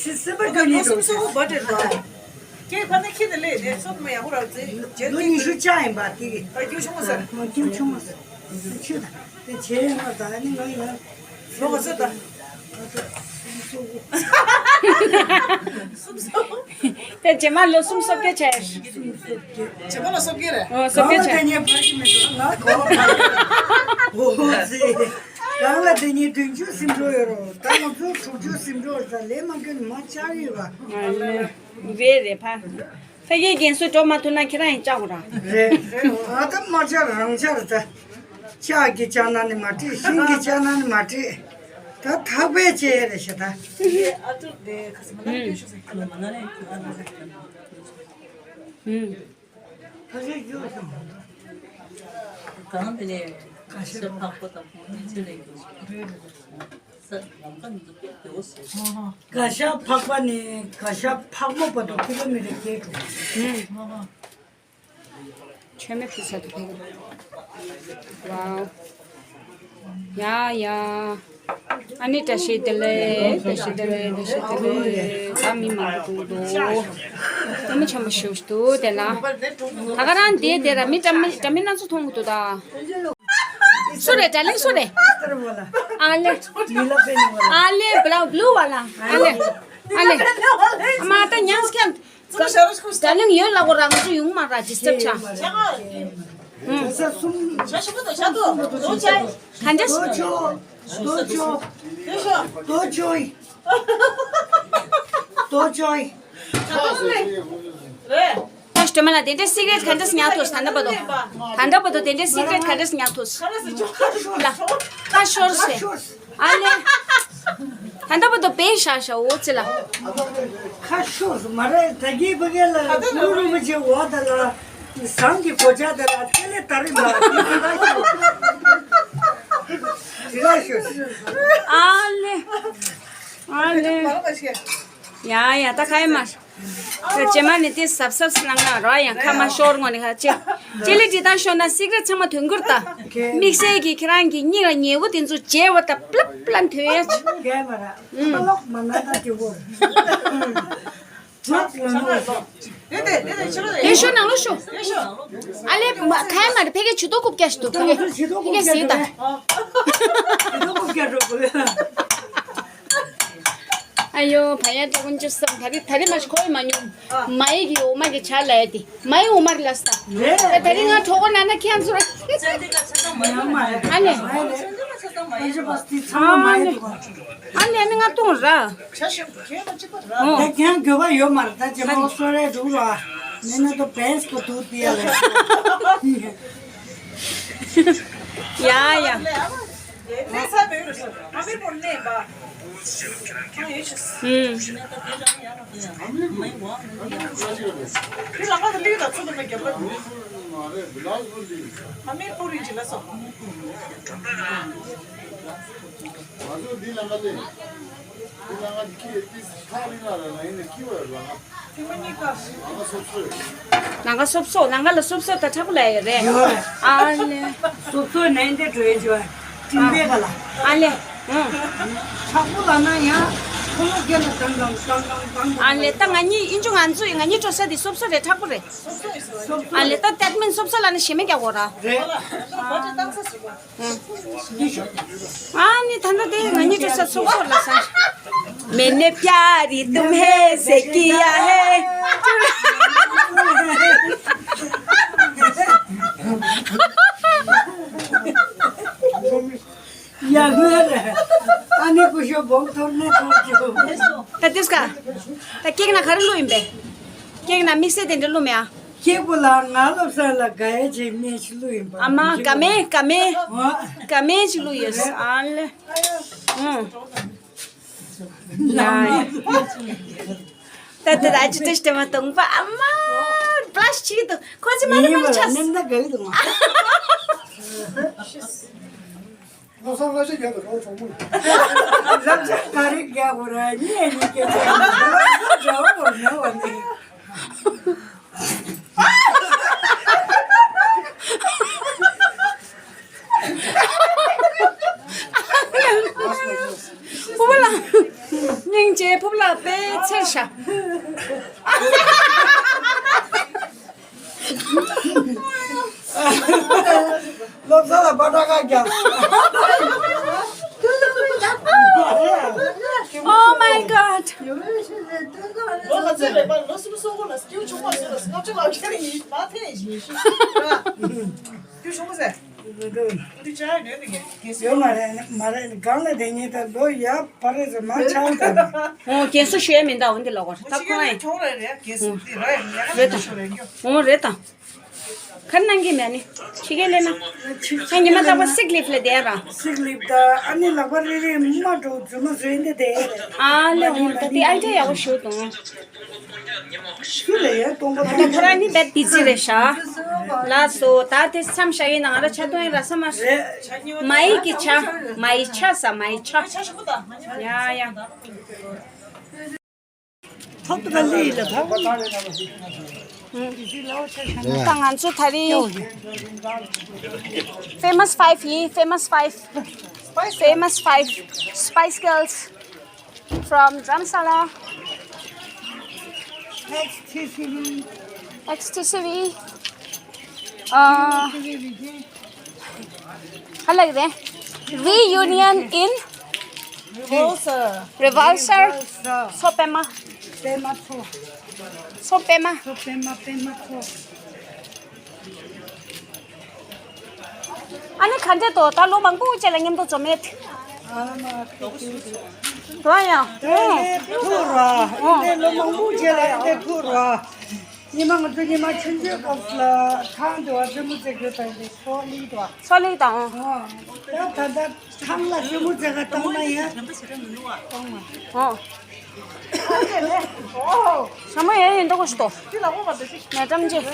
སི་སི་པ་ཀྱོ་ནི་འདུག་སོ་བྷར་ཐ་ཌེ་དང་། ཁྱེད་ཕ་ནི་ཁྱེད་དེ་ལས་དེ་སོ་མ་ཡག་པོ་རག་ཚེ་ཇེར་ལོ་ཉི་ཤུ་ཆགས་ཡིན་པ་དེ། ཨ་ཁྱོད་ཆུང་མ་ཟེར། ཨ་ཁྱོད་ཆུང་མ་ཟེར། ཁྱོད་ད་དེ་བྱས་ཡོང་ལ་ད་ནི་ང་ཡང་། ལོ་ག་ཚོད་ད། སུམ་སོ། དེ་རྗེས་མ་ལོ་སུམ་སོ་བརྒྱད་བྱས། རྗེས་མ་ལོ་སོ་བརྒྱད་རེད། ཨོ་སོ་གང་ལ་བརྒྱད་བྱས། དེ་ཉིད་བར་གྱི་མི་འདུག་ང་གང་ལ་བར་གྱི། ཨོ་ཙི། གང་ལ་དེ་ཉིད་བདུན་ཅུ་ཟིན་འགྲོ་ཡོད་རོ། ད་ང་ཚོ་དྲུག་ཅུ་ཟིན་འགྲོ་ཡོད་ད་ལས་མ་འགན་མ་བཅར་ཡོད་པ། རེད་རེད་ཕ། ཕ་གིའི་རྒན་གསོ་འགྲོ་མ་ཐུབ་ན་ཁྱེད་རང་ཡིན་ཅག་ར། རེད་རེད། ཨ་ད་མ་བཅར་རང་བཅར་ད། ལྕགས་ཀྱི་ལྕགས་ན་ནི་མ་བྲིས། ཤིང་གི་ལྕགས་ན་ནི་མ་བྲིས། ད་ཐག་པས་བཅད་རེ་ཞེ་ད། ཨ་ཏུ་དེ་ཁ་སི་མ་ན་ཀྱོ་ཤོ་སི་ཁ་ལ་མ་ན་རེ་ཁ་ལ་རེ་ཁ་ལ་རེ། ཨུམ། ཁ་ཤས་ཀྱོ་ཤོ་མ་ན། གང་དེ་ནས་ཁ་ཤས་ཕག་པོ་དང་ཕོ་ནི་ཚེ་ལས་ཀྱོ་ཤོ། ག་ཤ་ཕག་པ་ནས་ག་ཤ་ཕག་མོ་བར་དུ་ཀི་ལོ་མི་ཊར་བརྒྱད་འགྲོ། ཆོས་མེད་ཕུ་ས་དུ་ཕེབས། ཝའོ། ཡ་ཡ། ཨ་ནི་བཀྲ་ཤིས་བདེ་ལེགས། བཀྲ་ཤིས་བདེ་ལེགས། བཀྲ་ཤིས་བདེ་ལེགས། ད་མི་མང་པོ་འདུག་འདུག་ལྟད་མོ་ཆེན་པོ་ཞེ་པོ་ཞིག་འདུག་དེ་ལ། ད་ག་རང་དེ་དེ་ར་མི་འདྲ་མི་འདྲ་མི་སྣ་ཚོགས་མཐོང་གི་འདུག་ད། སུ་རེད། དྲ་ལེན་སུ་རེད། ཨ་ལེ། ཨ་ལེ། བླུ་བ་ལ། ཨ་ལེ། ཨ་ལེ། མ་ད་ཉང་སྐྱམ། དྲ་ལེན་ཡོད་ལ་གོ་རང་ཚོ་ཡོང་མ་ར་ཌི་སི་ཊབ་ཆགས། ག་འདྲས། ད་སྟོད་མ་ལ་དེ་འདྲའི་སི་ཀ་རེཊ་ག་འདྲས་ཉར་ཐུབ། ད་ལྟ་བར་དུ། ད་ལྟ་བར་དུ་དེ་འདྲའི་སི་ཀ་རེཊ་ག་འདྲས་ཉར་ཐུབ། ལ། ཁ་ཤོར་སེ། ཨ་ལེ། ད་ལྟ་བར་དུ་བེ་ཤ་ཤ་འོ་ཙི་ལ། ཁ་ཤོར་སེ་མ་རེད། ད་གི་བ་གི་ལ་གུ་རུ་རིན་པོ་ཆེ་འོ་ད་ལ་ཟངས་ཀྱི་གོ་ཆ་ད་ལ་དེ་ལས་ད་རིང་ལ་དེ་ལ་ཤོར། དེ་ལ་ཤོར་སེ། ཨ་ལེ། ཨ་ལེ། ཡ་ཡ་ད་ཁ་ཡ་མ། རྗེས་མ་ནི་དེ་གཟབ་གཟབ་གནང་ན་རོ། ཡང་ཁ་མ་ཤོར་ངོ་ནི་ཁ་ཅེ། ཅེ་ལི་ཏི་ད་ཤོར་ན་སི་ཀ་རེཊ་ཚང་མ་དོན་ཁུར་ད། དམིགས་བསལ་གྱི་ཁྱེད་རང་གི་སྙིང་ལ་ཉེ་བོ་དེ་ཚོ་བརྗེ་བ་ད་པླབ་པླབ་ཐོན་ཡ། ཨུམ། དེ་ཤོར་ནང་ལོགས་ཤོར། ཨ་ལེ་མ་ཁ་ཡ་མ་རེད། ཕ་གི་ཇུས་གཏོགས་རྐུབ་བཀྱག་ཞིག་འདུག་ཕ་གི་ཕ་གི་ཟིག་ད། ཨ་ཡོ། བ་ཡ་ཏྲ་ཀུན་ཅི་སམ། ད་རི་ད་རི་མ་ཤི་ཁོའི་མ་ཉུང་། མ་ཡི་གི་འོ་མ་གི་ཆ་ལ་ཡ་དེ། མ་ཡི་འོ་མ་རི་ལ་སྟ། ད་རི་ང་གྲོགས་པོ་ན་ན་ཁྱེད་ཚོ་ར། ཨ་ལེ། ཨ་ལེ་ནི་ང་གཏོང་ར། ད་ཁྱེད་འགྱོད་པ་ཡོད་མ་རེད། ད་ཅེ་མ་སོ་རེ་འགྲོ་ར། མི་ནི་ཏོ་བེས་ཀོ་དུ་ཏི་ཡ་ལེ། ཡ་ཡ། ཨུམ། ང་ཚོ་འདི་ལ་ང་ལས། འདི་ལ་ང་འདི་ཁྱི་ཏིས་ཐག་རིང་ལ་ལ་ཡིན་ན་ཁྱི་བ་ལ་ང་། ལ་ང་སོབ་སོ་ཡོད། ལ་ང་སོབ་སོ་ལ་ང་ལ་སོབ་སོ་ད་ཁྲག་པོ་ལ་ཡོད་རེད། ཡོད་རེད། ཨ་ལེ། སོབ་སོ་ནན་ཏེ་འགྲོ་ཡོད་ཅོ། ཏིང་པེ་ག་ལ། ཨ་ལེ། ཁྲག་པོ་ལ་ན་ཡང་ཁོ་ལོ་རྒན་ལ་དང་དང་དང་དང་དང་། ཨ་ལེ་ད་ང་གཉིས་ཨིན་ཅུ་ང་ཚོ་ང་གཉིས་སྤྲོ་ས་འདི་སོབ་སོ་རེད། ཁྲག་པོ་རེད། ཨ་ལེ་ད་ཏད་མིན་སོབ་སོ་ལ་ན་ཞེ་མེད་རྒྱག་གོ་ར། རེད། ཨ་ནི་ད་ལྟ་དེ་ང་གཉིས་འགྲོ་ས་ཚོགས་ཚོགས་ལ་ས། मैंने प्यारी तुम्हें से किया है। ཡ་ཧུ་རེ། ཨ་ནི་ཀུ་ཤོ་བོང་ཐོར་ནས་ཐོར་ཅིག་ད་དེ་སྐ། ད་ཀེག་ན་ག་རེ་བླུགས་ཡིན་པས། ཀེག་ན་དམིགས་བསལ་དེ་འདྲ་བླུགས་མེད་ཨ། སྐྱེས་བུ་ལ་ང་སློབ་ས་ལ་དགའ་ཡ་ཅིག་སྨན་ཞིག་བླུགས་ཡིན་པ། ཨ་མ་དགའ་མེད་དགའ་མེད། ཨོ། དགའ་མེད་ཅིག་བླུགས་ཡོད། ཨ་ལེ། ཨུང་། ཡ། ད་ད་ད་ཅི་ཏི་སྟེ་མ་གཏོང་པ་ཨ་མ། བླ་ཤི་ཏོ་ཁོ་ཅི་མ་ནི་མ་ཆ། ནེམ་ད་ག་གི་དུ་མ། ལོ་སར་བླ་ཤ་རྒྱག་དང་གྲོགས་གྲོགས་མོ། བླ་ཤ་ག་རེ་རྒྱག་གོ་ར་ཉེ་ཉེ་སྐད་ཆ་རྒྱག་གོ་མེད་བ་ནི། ཕུ་བོ་ལ། སྙིང་རྗེ་ཕུ་བོ་ལ་དཔེ་ཚེར་ཤ། སློབ་གྲྭ་ལ་པ་ཏྲ་ཀ་རྒྱབ། Oh my God. ལོ་ལ་ཚེ་རེ་པ་ལོ་སུམ་སོ་གོ་ལ་སྐྱེའུ་ཆུང་མ་ཟེར་ལ་སྔ་ཕྱི་ལ་ཁྱེར་ཡིན་མ་ཐེ་ཡིན་ཤི། སྐྱེའུ་ཆུང་མ་ཟེར། འདི་ཅག་ཡོད་ནི་གེ་སི་ཡོད་མ་རེད་མ་རེད། གང་ལ་དེ་ཉིད་ད་ལོ་ཡ་བར་རེ་ཟེར་མ་ཆགས་ད། ཨོ་རྒན་གསོ་ཞུ་ཡ་མིན་ད། འོ་འདི་ལ་གོ་ད་ཁོ་རང་ཡིན། ཁྱོང་རེ་རེད་རྒན་གསོ་འདི་རེད་ཡ་རེད་ད། ཁྱོང་རེད་ད། ཨོ་རེད་ད། ཁར་གནང་གི་མེད་ནི། ཕྱི་རྒྱལ་ལས་ན། ཁྱེད་ཉི་མ་རྟག་པར་སིག་ལིབ་ལ་བསྡད་ར། སིག་ལིབ་ད་ཨ་ནི་ལག་པ་རེ་རེ་མ་འགྲོ་རྫུན་མ་བཟོས་འདི་བསྡད་རེད། ཨ་ལེ་འོང་ད་འདི་ཨའི་ཌི་ཡ་ཡག་པོ་ཞུ་དང་། ཤུ་ལ་ཡ་སྟོང་པ་ད་ཁོ་རང་ནི་བེད་བི་ཛི་རེད་ཤག་ལགས་སོ། ད་དེ་མཚམས་བཞག་ཡིན་ན་ང་རང་ཆ་སྟོན་ཡིན་ར་ས་མ་རེད། མ་ཡིག་གི་ཆ། མ་ཡི་ཆ་ས་མ་ཡི་ཆ། ཡ་ཡ། ཐོབ་ཏུ་ག་ལི་ལ་ཐོབ། ད་ང་ཚོ་ད་རིང་Famous Five ཡིན། Famous Five. Famous Five Spice Girls from Dharamsala. X T C V. X T C V. ཨ། ག་ལབ་རེད། Reunion in Revulsor. Revulsor. མཚོ་པད་མ། པད་མ་མཚོ། མཚོ་པད་མ། མཚོ་པད་མ། པད་མ་མཚོ། ཨ་ནི་ག་འདྲ་འདུག་ད་ལོ་མང་པོ་རྗེས་ལ་མཉམ་དུ་འཛོམས་ཡས། ཨ་མ་ཐུགས་རྗེ་ཆེ། འགྲོ་ཡ། དེ་ནས་ཐུག་ར། ཨ་ནི་ལོ་མང་པོ་རྗེས་ལ་ཨ་ནི་ཐུག་ར། ཉི་མ་ང་ཚོ་ཉི་མ་ཆུང་ཆུང་སྐབས་ལ་ཐང་དུ་བ་རྩེད་མོ་རྩེ་དགོས་དང་དེ་ཚོ་ལི་དང་། ཚོ་ལི་དང་། ཨ། ད་ད་ད་ཐང་ལ་རྩེད་མོ་རྩེ་ག་བཏང་ན་ཡ། ཨ། ཞྭ་མོ་ཡ་ཡིན་འདུག་གོ་ཤི་ཏོ། མེ་ཏམ་ཅེ། ཨ།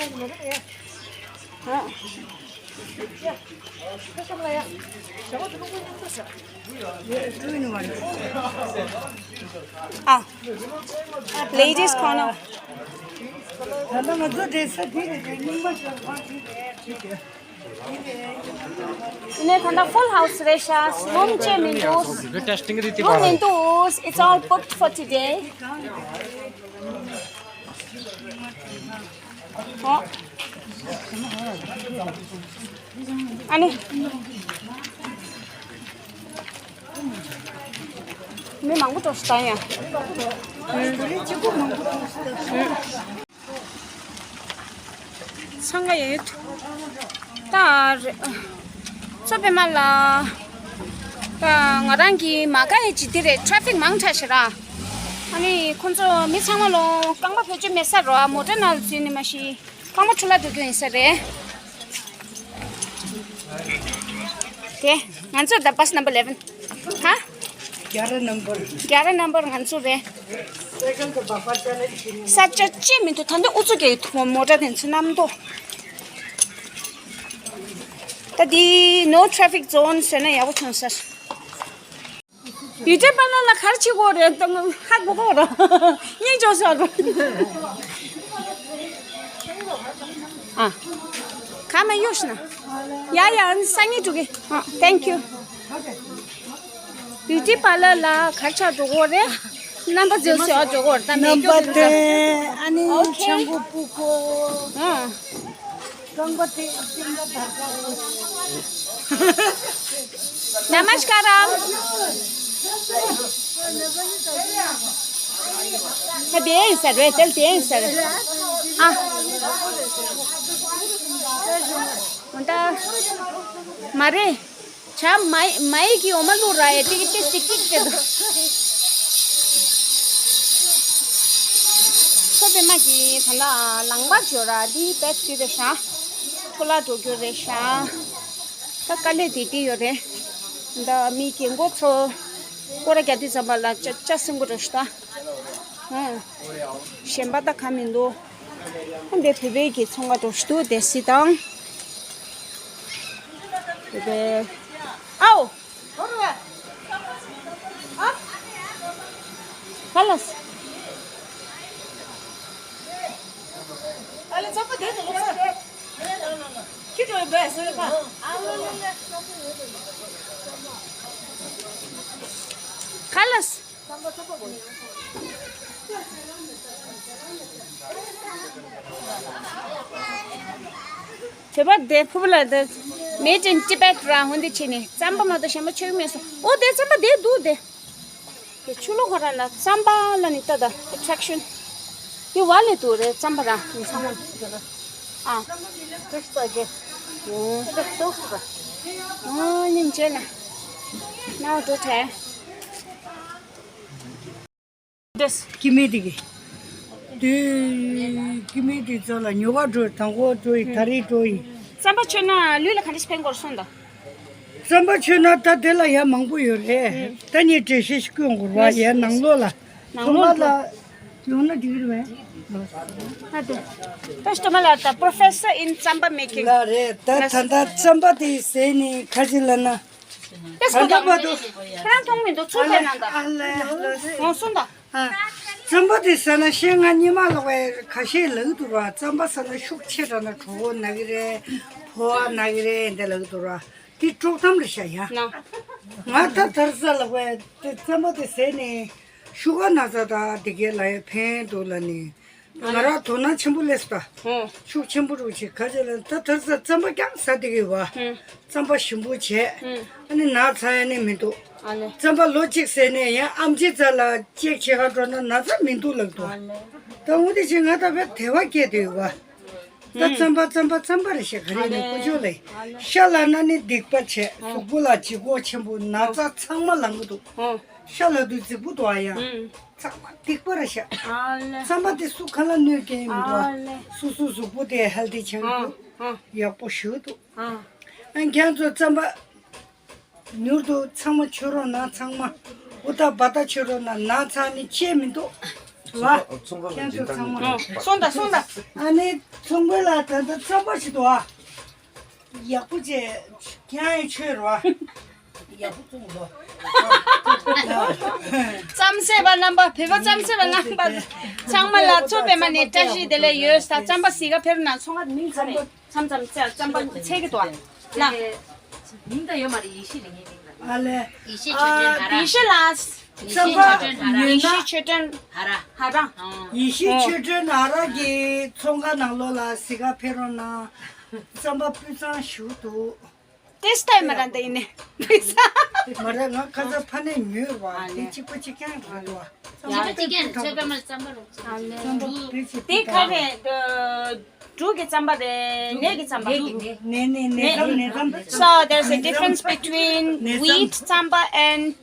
ཨ། Ladies corner. ད་ལྟ་ང་ཚོ་འདྲེ་ས་དེ་རེད་རེད་རྙིང་པ་ཞིག་ཕ་གི་རེད་ཅིག་ཨ་ནི་ད་ལྟ་full house རེད་ཤག་སློབ་ཆེན་མི་འདུག་སློབ་མི་འདུག It's all booked for today. ཨོ། ཨ་ནི། མི་མང་པོ་འགྲོ་ཤག་ད་ཡ། འཚང་ཁ་ཡོད། ད་རེད། མཚོ་པད་མ་ལ། ད་ང་རང་གི་མ་དགའ་ཡས་ཅིག་འདི་རེད། ཊ་ཕིག་མང་དྲགས་ཤག་ར། ཨ་ནི་ཁོང་ཚོ་མི་ཚང་མ་ལོ་རྐང་པ་བེད་སྤྱོད་མེད་ས་རོ། མོ་ཊ་ནང་ལ་འཛུལ་ནས་མ་གཞི་རྐང་པ་འཁྲུ་ལ་འགྲོ་རྒྱུ་ཡིན་ས་རེད། དེ་ང་ཚོ་ད་bus number eleven. ཧ། གྱ་ར་number. གྱ་ར་number ང་ཚོ་རེད། སའི་ཀལ་དུ་བག་པ་ཅ་ལག་ཞིག་ས་ཆ་ཅི་མི་འདུག་ད་འདི་ཨུ་ཚུགས་རྒྱག་གི་འདུག་མོ་ཊ་དེ་ཚོ་རྣམ་རྟོག་ད་འདི་no traffic zone བཟོས་ན་ཡག་པོ་བྱུང་ས། བིའུ་ཊི་པར་ལར་ལ་ག་རེ་བྱེད་དགོས་རེད་ད་ཧ་གོ་གོ་ར་སྙིང་རྗེ་ཤོར་ར། ཨ། ཁ་མ་གཡོགས་ཤི་ན། ཡ་ཡ་སང་ཉིན་འགྲོ་གི། ཨ། Thank you. བིའུ་ཊི་པར་ལར་ལ་ག་རེ་བྱ་འགྲོ་གོ་རེད། རྣམ་པ་འཛིན་སོ་འགྲོ་གོ་རེད་ད་མེད་རྣམ་པ་སྐྱོ་དེ་འདུག་ཨ་ནི་Okay. ཆང་བུ་སྤུ་གོ་ཨ། རྐང་པ་དེ་སྤྱིན་པ་དར་དཀར་པོ། Namaskaram. ད་དེ་ཡིན་ས་རེད་དེ་དེ་ཡིན་ས་རེད། ཨ། འོ་ད། མ་རེད། བྱ་མའི་མའི་གི་འོ་མ་བླུགས་ར་ཡ་ཏིག་ཏིག་ཏིག་ཏིག་ཏེ་འདུག་མཚོ་པད་མ་གི་ད་ལ་ལང་པ་འཇོ་ར་འདི་བེད་ཅི་རེད་ཤག་ཐོ་ལ་འགྲོ་རྒྱུ་རེད་ཤག་ད་དཀའ་ལས་དེ་དེ་ཡོད་རེད། ད་མི་རྒན་གོག་ཚོ་སྐོར་ར་རྒྱག་དུས་ཙམ་པ་ལ་ཅ་ཅ་སེམས་པོ་འགྲོ་ཤི་ད། ཧ། གཞན་པ་ད་ག་མི་འདུག་ཧ་འདི་བོད་པའི་གི་ཚོང་ཁང་འགྲོ་ཤི་འདུག་དེ་སི་དང་། དེ་དེ། ཨའོ། ཧ་ལས། ཁ་ལས། བོད་པ་དེ་ཕུ་བོ་ལ་དེ་Made in Tibet རང་ཧོན་དེ་ཆེ་ནི་རྩམ་པ་མ་གཏོགས་གཞན་པ་ཆོད་མེད་སོང་། ཨོ་དེ་རྩམ་པ་དེ་འདུག་དེ། དེ་ཆུ་ལོག་ཁོ་ར་ལ་རྩམ་པ་ལ་ནི་ལྟ་ད་attraction དེ་བ་ལས་འདུག་རེད་རྩམ་པ་རང་ཚང་མ། ཨ། ཨོ་ཉིན་རྗེས་ལ་ནའོ་འགྲོ་ཐལ། སྐྱེ་དམན་དེ་གི་དུས་སྐྱེ་དམན་དེ་ཚོ་ལ་ཉོ་ག་འགྲོ་དང་པོ་འགྲོ་ཡི་ད་རེས་འགྲོ་ཡི། རྩམ་པ་མཆོད་ན་ལུས་ལ་ག་འདྲ་ཞིག་ཕན་གོ་རེད་གསུངས་དང་། རྩམ་པ་མཆོད་ན་ད་དེ་ལ་ཡ་མང་པོ་ཡོད་རེད། ད་ངས་འགྲེལ་བཤད་ཞིག་སྐྱོན་དགོས་རེད་བ། ཡ་ནང་ལོགས་ལ་ནང་ཚང་མ་ལོགས་ལ་ཡོང་ན་འགྲིག་གི་རེད་བས། ད་དེ་ད་སྟོད་མ་ལ་ད་Professor in རྩམ་པ་making ལ་རེད། ད་ད་ད་རྩམ་པ་དེ་ཟས་ནི་ཁ་ཅིག་ལ་ན། ད་ལྟ་བར་དུ་ཁྱེད་རང་མཐོང་མི་འདུག་ཚུར་ཕེབས་གནང་དང་། ཨ་ལས་ལས། འོ་གསུངས་དང་། ཨ། རྩམ་པ་དེ་ཟ་ན་ཤེས་ང་སྙེ་མ་ལོག་པའི་ཁ་ཤས་ལབ་འདུག་བ། རྩམ་པ་ཟ་ན་ཤུགས་ཆེ་དྲགས་ན་གྲོད་ཁོག་ན་གི་རེད། ཕོ་བ་ན་གི་རེད་འདི་ལབ་འདུག་བ། དེ་དཀྲོག་གཏམ་རེད་ཤག་ཡ། ན། ང་ད་དར་ས་ལོག་པའི་དེ་རྩམ་པ་དེ་ཟས་ནས་ཤུ་གར་ན་ཚ་དང་དེ་གའི་ལ་ཡ་ཕན་འདུག་ལབ་ནས། ང་རང་དོ་སྣང་ཆེན་པོ་སླེབས་སོང་། ཧུམ། ཤུགས་ཆེན་པོ་རུ་བྱེད་ག་ཅེ་ལ་ད་དར་ས་རྩམ་པ་རྐྱང་ཟ་བསྡད་ཀྱི་ཡོད་པ། ཧུམ། རྩམ་པ་ཞིམ་པོ་བྱས། ཧུམ། ཨ་ནི་ནག་ཚ་ཡ་ནི་མི་འདུག་ཨ་ལེ། རྩམ་པ་ལོ་གཅིག་ཟས་ནས་ཡང་ཨམ་ཆི་རྩ་ལ་ཅེག་བྱེད་ག་འགྲོ་ན་ན་ཚ་མི་འདུག་ལབ་འདུག་ཨ་ལེ། ད་འོ་དེ་བཞིན་ང་ད་བས་དེ་བ་སྐྱེས་བསྡད་ཡོད་པ། ད་རྩམ་པ་རྩམ་པ་རྩམ་པ་རེད་ཤག་ག་རེ་ནས་ཀུ་ཅོ་ལེ། ཤ་ལ་ན་ནི་སྡིག་པ་བྱས། གཟུགས་པོ་ལ་ལྗིད་ཁོག་ཆེན་པོ་ན་ཚ་ཚང་མ་ལངས་གི་འདུག་ཤ་ལ་དུས་རྫིག་པོ་འདུག་ཨ་ཡ། ཚང་མ་སྡིག་པ་རེད་ཤག་རྩམ་པ་དེ་སུ་ག་ལ་གནོད་སྐྱེལ་མི་འདུག་ཨ། སུ་སུ་གཟུགས་པོ་དེ་ཧེལ་ཐི་ཆགས་འདུག་ཡག་པོ་ཞུ་འདུག་ཨ་ཁྱེད་ཚོ་རྩམ་པ། མྱུར་དུ་ཚང་མ་མཆོད་རོགས་གནང་། ཚང་མ་ཨུ་ཏ་བ་ཏ་མཆོད་རོགས་གནང་། ན་ཚ་ནི་ཆད་མི་འདུག་ལ། ཁྱེད་ཚོ་ཚང་མ། སོང་ད་སོང་ད། ཨ་ནི་ཚོང་དཔོན་ལ་ད་ལྟ་རྩམ་པ་ཞིག་འདུག་ཨ། ཡག་པོ་བྱས། ཁྱེད་ཡང་མཆོད་རོགས། ཡག་པོ་བཙོང་རོགས། རྩམ་ཟས་པ་རྣམ་པ། བོད་པ་རྩམ་ཟས་པ་རྣམ་པ་ཚང་མ་ལ་གཙོ་པད་མ་ནས་བཀྲ་ཤིས་བདེ་ལེགས་ཡོད་ས། རྩམ་པ་ཟས་ག་ཕེབས་ན་ཚོང་ཁ་མིང་ག་རེད། མཚམས་མཚམས་རྩམ་པ་འཚལ་གྱི་འདུག་ཨ། ལ། མིང་ད་ཡོད་མ་རེད། ཡེ་ཤེས་རིག་གནས་མིང་ལ། ཨ་ལེ། ཡེ་ཤེས་ཆོས་སྒྲོན་ཨ་ར། ཡེ་ཤེས་ལགས། རྩམ་པ་ཉོས་ན། ཡེ་ཤེས་ཆོས་སྒྲོན་ཧ་ར། ཧ་ར། ཡེ་ཤེས་ཆོས་སྒྲོན་ཧ་ར་གི་ཚོང་ཁང་ནང་ལོགས་ལ་གཟིགས་ག་ཕེབས་རོགས་གནང་། རྩམ་པ་སྤུས་གཙང་ཞུ་འདུག་ཏེ་སི་ཊི་ཡི་མ་ར་འདི་ཡིན་ནི། མ་ར་ང་ཁ་ས་ཕ་ནས་ཉོས་པ་དེ་གཅིག་པ་གཅིག་རྐྱང་རེད་བ། ཡང་གཅིག་པ་གཅིག་རྐྱང་ཚོད་པ་མ་རྩམ་པ་རོགས། ཨ་ལེ། རྩམ་པ་དཔེ་ཆེ་དེ་ག་རེད། འབྲུག་གི་རྩམ་པ་རེད། ནས་ཀྱི་རྩམ་པ། ནས་ཀྱི་ནས། ནས་ནས་ནས་རྩམ་ནས་རྩམ། So there's a difference between wheat རྩམ་པ་and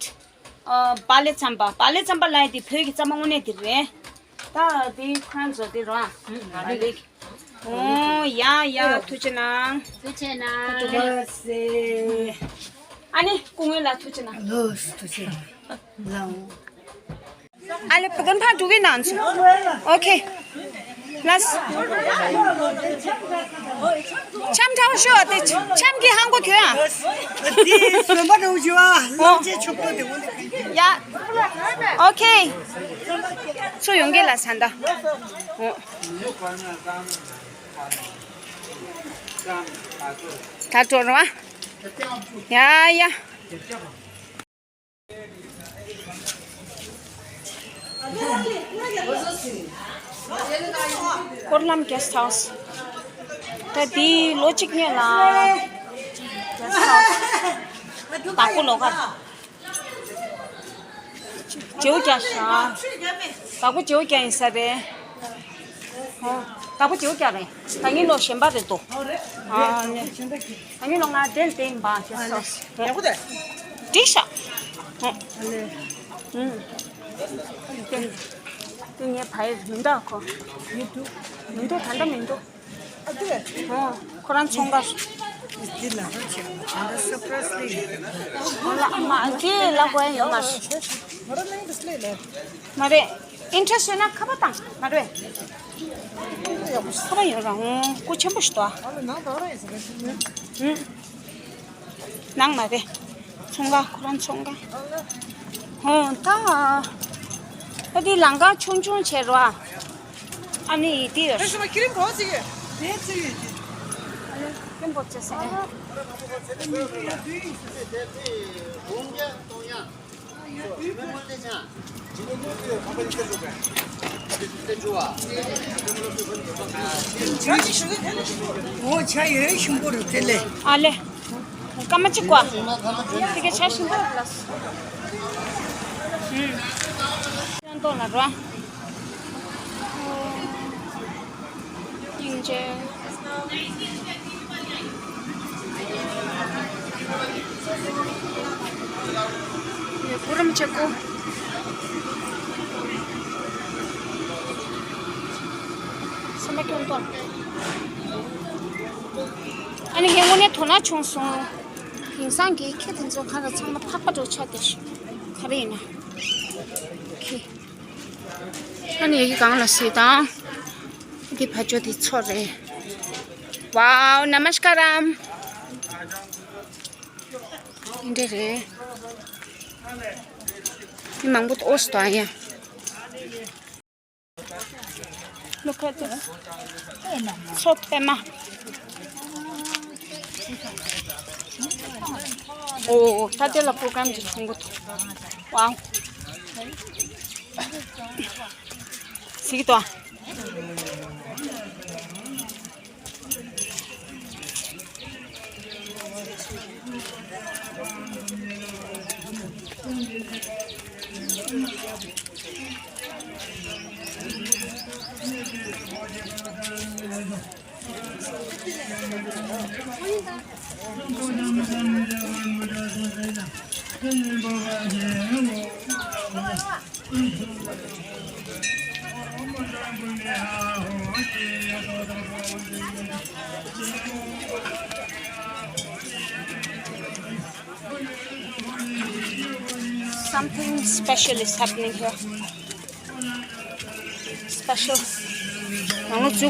uh, barley རྩམ་པ། barley རྩམ་པ་ལབ་ཡ་དེ་བོད་ཀྱི་རྩམ་པ་དངོས་གནས་དེ་རེད། ད་དེ་ཁོ་རང་ཚོ་དེ་རོ། ཨ་ལེ། ཨོ་ཡ་ཡ། ཐུགས་རྗེ་གནང་། ཐུགས་རྗེ་གནང་། ཨ་ནི་སྐུ་ངོ་ལ་ཐུགས་རྗེ་གནང་། ལོས་ཐུགས་རྗེ་གནང་། ལའོ། ཨ་ལེ། བུ་ཀུན་ཕར་འགྲོ་གི་ནང་ཚུད། ཨོ་ཁེ། ལགས། འཆམ་ཐང་ཤོ་དེ་འཆམ་གྱི་ཧང་གོ་ཁྱོད་ཨ། དེ་སོན་པ་འགྲོ་རྒྱུ་ཨ། ལགས་ཅེ་ཆོག་པོ་དེ་འོ་ལེ། ཡ། ཨོ་ཁེ། ཚུར་ཡོང་གི་ལ་ས་འདའ། ཨོ། ད་འགྲོ་རོགས་ཨ། ཡ་ཡ། འཁོར་ལམ་གེ་སི་ཊི་ཧའུ་སི། ད་འདི་ལོ་གཅིག་སྔོན་ལ་གེ་སི་ཊི་ཧའུ་སི་བདག་པོ་ལོགས་ཀ། བརྗེ་པོ་རྒྱག་ཤག་བདག་པོ་བརྗེ་པོ་རྒྱག་ཡིན་ས་རེད། ཨོ། བདག་པོ་བརྗེ་པོ་རྒྱག་རེད། ད་ངའི་ལོ་གཞན་པ་རེད་དོ། ཨ་ནི། ད་ངའི་ལོ་ང་དེ་དེ་ཡིན་པ་ཞེས་སོ། ཡག་པོ་དེ། འགྲིག་ཤག་ཨོ། ཨ་ལེ། ཨུམ། དེ་ངའི་བ་ཡིར་མི་འདུག་གོ། མི་འདུག་ད་ལྟ་མི་འདུག་ཨ་དེ། ཨོ། ཁོ་རང་ཚོང་ཁང་། འདི་ལ་རོགས་བྱེད། ད་ལྟ་སར་པ་རའི་སི་ལེ་ཡིན། ལ་མ་དེ་ལ་གོ་ཡ་ཡོད་མ་རེད། ང་རང་ལེན་དུ་སླེབས་ལེ། མ་རེད། ཨིན་ཊི་རེ་སི་ཡོད་ན་ཁ་པར་བཏང་། མ་རེད། ཁ་པར་ཡོད་རང་སྐུ་ཆེན་པོ་ཞིག་འདུག་ཨ། ཨ་ལེ་ནང་ད་ར་ཡིན་ཟེར་ག་ཞིག་ནས། ཨུམ། ནང་མ་རེད། ཚོང་ཁང་ཁོ་རང་ཚོང་ཁང་། ཧོ་ད། ཨ་དེ་ལང་ཀ་ཆུང་ཆུང་བྱེད་རོགས་ཨ། ཨ་ནི་ཡིད་དེ་ཡོད། ཨེ་ཤོ་མ་ཁྱི་རིམ་གོ་ཟིག་ཡོད། དེ་ཚོ་ཡོད་དེ། ཨ་ནི་ཁྱི་རིམ་གོ་ཚོ་ཟེར། འོ་ཆ་ཡོད་ཞིམ་པོ་རེད་དེ་ལས། ཨ་ལེ། སྐར་མ་གཅིག་བ། དེ་ག་ཆ་ཞིམ་པོ་རེད་ལ། ཨུམ། ཅོན་ཏོ་ལ་རོ། སྙིང་རྗེ། གུ་རམ་ཆེ་ཀོ། སེམས་པ་སྐྱོ་མདོག་ཨ་ནི་ངས་དངོས་གནས་དོ་སྣང་བྱུང་སོང་། དེང་སང་གི་ཁྱི་དེ་ཚོ་ག་ལ་ཚང་མ་ཕག་པ་འདྲ་ཆགས་བསྡད་ཤག་ག་རེ་ཡིན་ན། ཁྱི། ཨ་ནི་ཡ་གི་སྒང་ལ་གཟིགས་དང་། འདི་ཕ་ཇོ་འདི་མཚོ་རེད། ཝའོ། ན་མ་སི་ཀ་རམ། འདི་འདྲ་རེད། མི་མང་པོ་འདུག་ཨོ་སི་དང་ཡ། Look at this. མཚོ་པད་མ། ཨོ། ད་དེ་ལ་པོ་རོ་གྷ་རམ་ཅིག་མཐོང་གི་འདུག་ཝའོ། གཟིགས་དང་། Something special is happening here. Special. ང་ཚོ་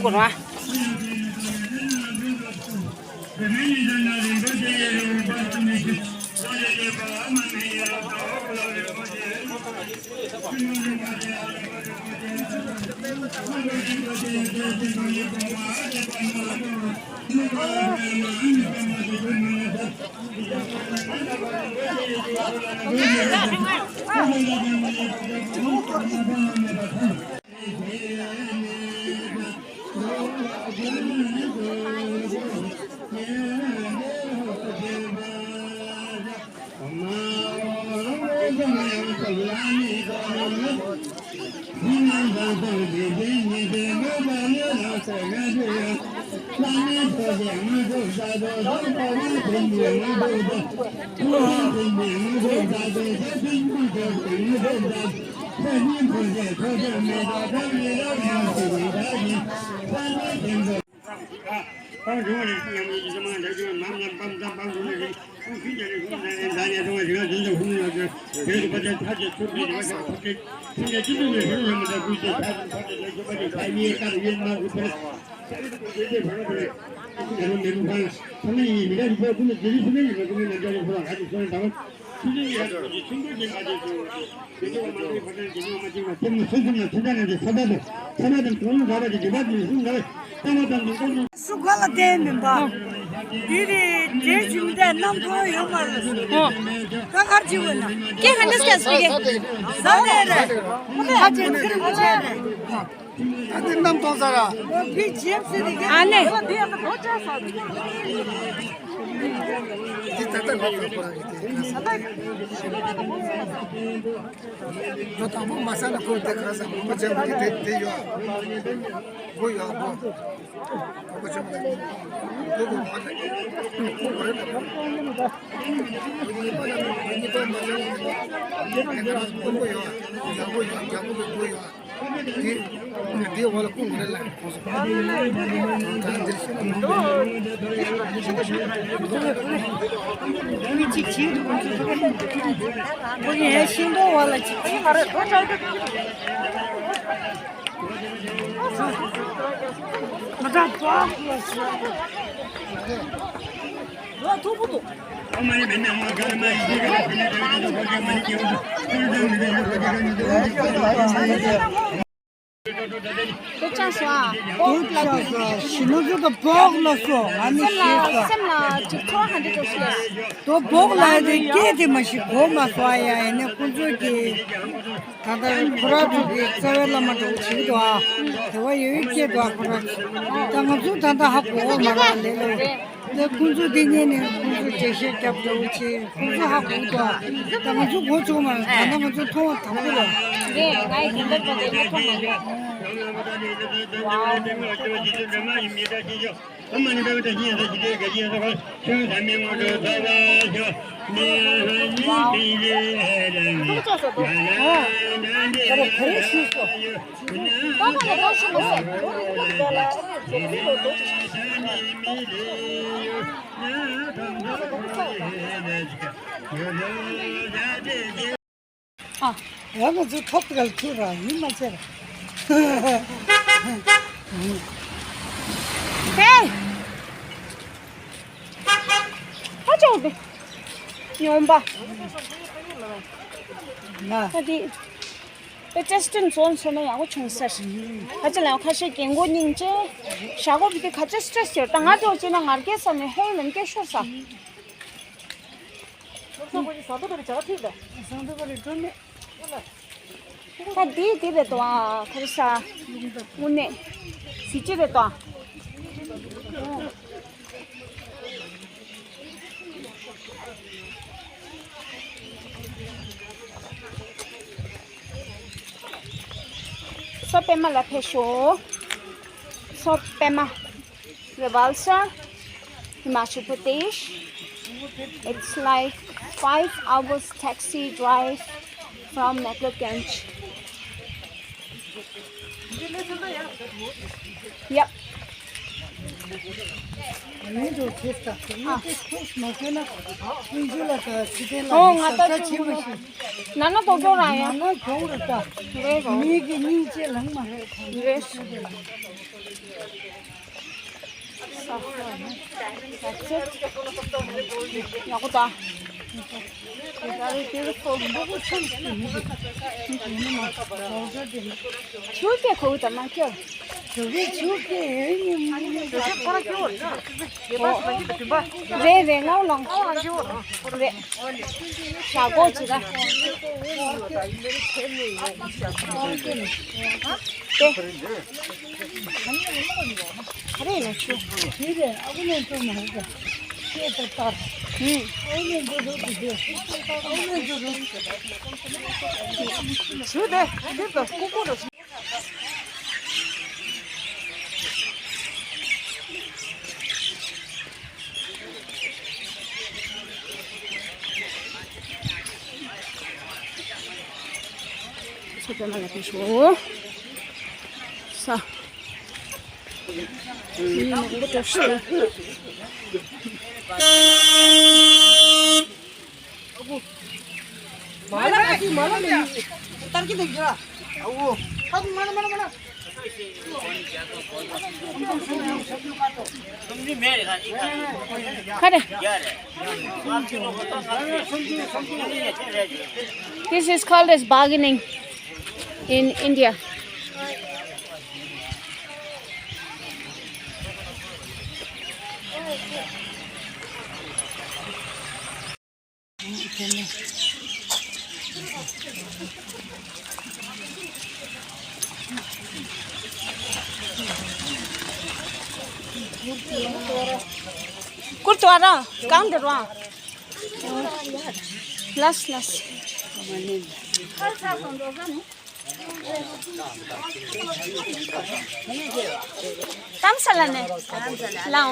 འཛུལ་དགོས་ར། སུ་ག་ལ་བརྟེན་མིན་པ། འདི་རེད་འདྲེ་བྱུང་དེ་གནམ་ཐོག་ཡོད་མ་རེད། ད་གར་ཅི་བས་ན། ཀྱེ་ཧན་དེ་སྐད་སུ་ཀྱེ། ས་ནས་རེད། ཨ་ཅེ་ཚིར་མ་བྱས་རེད། ད་དེ་གནམ་ཐོག་ས་ར། བི་ཇེབ་སི་རེད་ཀྱེ། ཨ་ནེ། འདི་ད་ལྟ་ལོ་ཙཱ་བ་རེད་དེ། ལོ་དང་པོ་མ་ཟ་ན་ཁོ་དེ་ག་ས་མང་པོ་བྱས་པ་དེ་དེ་ཡོད། སྒོ་ཡོད་སྒོ། སྒོ་ཆེན་པོ་དང་སྒོ་གོང་མ་དང་ཁོ་གོ་རེ་དང་། གཉིས་པ་ལ་གཉིས་པ་མ་ཟ་ན་དེ་ག་ས་དཔོན་པོ་ཡོད། རྒྱལ་པོ་ཡོད། རྒྱལ་པོ་གི་སྒོ་ཡོད། དེ་དེའི་འོག་ལ་ཀུན་དགའ་རེ་ལ་ཁོང་ཚོ་ད་འདིར་ཤི་ན་མང་པོ་ཡོད། མི་གཅིག་བྱེད་འདུག་ཁོང་ཚོ་ཚོ་ཁ་ནས་ཁོ་ཡང་ཤིང་སྡོང་འོག་ལ་གཅིག་བྱེད་མ་རེད། ང་ད་པགས་ལ་ཤི་ལ་ཐུག་པོ་འདུག་དོ་ཅག་སོ་ཨ། དོ་ཅག་སོ་ཨ། ཞི་མོ་ཚོ་དང་བོག་ལ་སོ་ཨ་ནི་སེམས་ལ་ཤེས་སོ། སེམས་ལ་ཅིག་ཚོར་བ་ག་འདྲ་འདུག་ཤེས། དོ་བོག་ལ་དེ་སྐད་དེ་མ་ཤི་གོ་མ་སོ་ཨ་ཡ་ཡ་ནི་ཁོ་ཚོས་ཀྱི་ད་ལྟ་ཁོ་ར་ཚོ་གི་རྩ་བའི་བླ་མ་འདྲ་བོ་བྱེད་ཀྱི་འདུག་ཨ། དེ་བ་ཡོད་སྐད་འདུག་ཨ་ཁོ་ར་ཚོ། ད་ང་ཚོ་ད་ལྟ་ཧ་གོ་གོ་མ་ར་ལེ་ལོ། ད་ཁོང་ཚོ་འདི་ཉིད་ནས་ཁོང་ཚོ་འགྲེལ་བཤད་རྒྱབ་འདྲ་བོ་བྱས་ཁོང་ཚོ་ཧ་གོ་འདུག་ད་ང་ཚོ་གོ་ཆོག་མ་རེད། ད་ལྟ་ང་ཚོ་མཐོང་བ་དང་པོ་རེད། རེད། ང་ཡི་དེ་འདྲ་འདྲ་དེ་འདྲ་མཐོང་མ་མྱོང་། ཨ། ཡང་ང་ཚོའི་ཐོབ་ཏུ་ག་ལ་ཁྱེད་རང་ཡིན་མ་ཚད། ཧེ། ཧ་ཅང་དེ། ཉོན་པ། ང་། ད་དེ། པེ་ཅེ་སི་ཊིན་ཟོན་ཟོན་ན་ཡག་པོ་བྱུང་ཟེར། ཁ་ཆེ་ལ་ཡང་ཁ་ཤས་རྒན་གོག་སྙིང་རྗེ། ཞྭ་གོ་བི་དེ་ཁ་ཆེ་སི་ཊེ་རེ་སི་ཡོད། ད་ང་དེ་བྱས་ན་ང་རྒྱལ་ས་ནས་ཧོལ་ལམ་སྐད་ཤོར་ས། ཟངས་མདོག་དཔལ་རི་བྱ་བ་ཁྲིད་ལ། ཟངས་མདོག་དཔལ་རི་སྒྲོན་མེ། ད་འདི་འདི་རེད་དོ། ཨ་ཁ་རི་ས་དངོས་གནས་གཟི་བརྗིད་རེད་དོ། མཚོ་པདྨ་ལ་ཕེབས་ཤོག་མཚོ་པདྨ། Rivalsa, Himachal Pradesh. It's like five hours taxi drive from Mekloitganj. Yep. ཨོ་ང་ད་ཅི་མ་ཤེས། ན་ན་ཏོག་ཏོག་རང་ཡ། ན་ན་གྱོང་རེད་ད། རེད་རོ། མི་གི་སྙིང་རྗེ་ལངས་མ་རེད་ཁོང་། རེད། ཡག་པོ་ད། Very beautiful. ཆུ་སྐྱེ་ཁོ་ད་མ་སྐྱོ། ཆུ་སྐྱེ་ཆུ་སྐྱེ་ཡོད་ཉིན་མ་ཉིན། རེད་རེད། ངའོ་ལོང་། རེད། ཞྭ་སྒོ་ཅི་ལ། ཏེ། ག་རེ་ཡིན་ན་ཆུ། དེ་རེད། ཨ་ཁུ་ནས་ཐོན་མ་རེད། ཤེས་ད་ལྟར། ཨུམ། ཨ་ཁུ་ནས་འགྲོ་འགྲོ་དེ་དེ། ཨ་ཁུ་ནས་འགྲོ་འགྲོ། ཞུ་དེ། འདིར་དང་ཀུ་ཀུ་ལ། མཚོ་པདྨ་ལ་ཕེབས་ཤོག་ས། མི་མང་པོ་འགྲོ་ཤོག་ག་རེ། This is called as bargaining in India. ཀུར་ཏོ་ར་གང་དེ་ར། ལས་ལས། དམ་ས་ལ་ནས་ལའོ།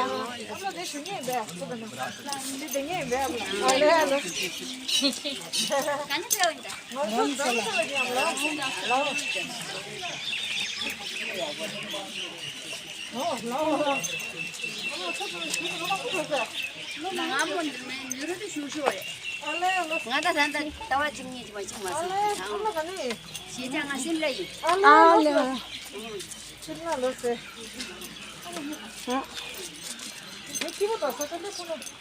ང་ད་ད་ད་ལྟ་བ་གཅིག་གཉིས་ཅིག་མ་གཅིག་མ་སོང་། ཨ་ལེ། ཞེས་བྱ་ང་སེམས་ལ་ཡིན། ཨ་ལེ། ཕྱིར་ན་ལོ་ཟེར། ཧ། ངས་སྐྱིད་པོ་དང་ས་ཆ་ལེགས་པོ་ན།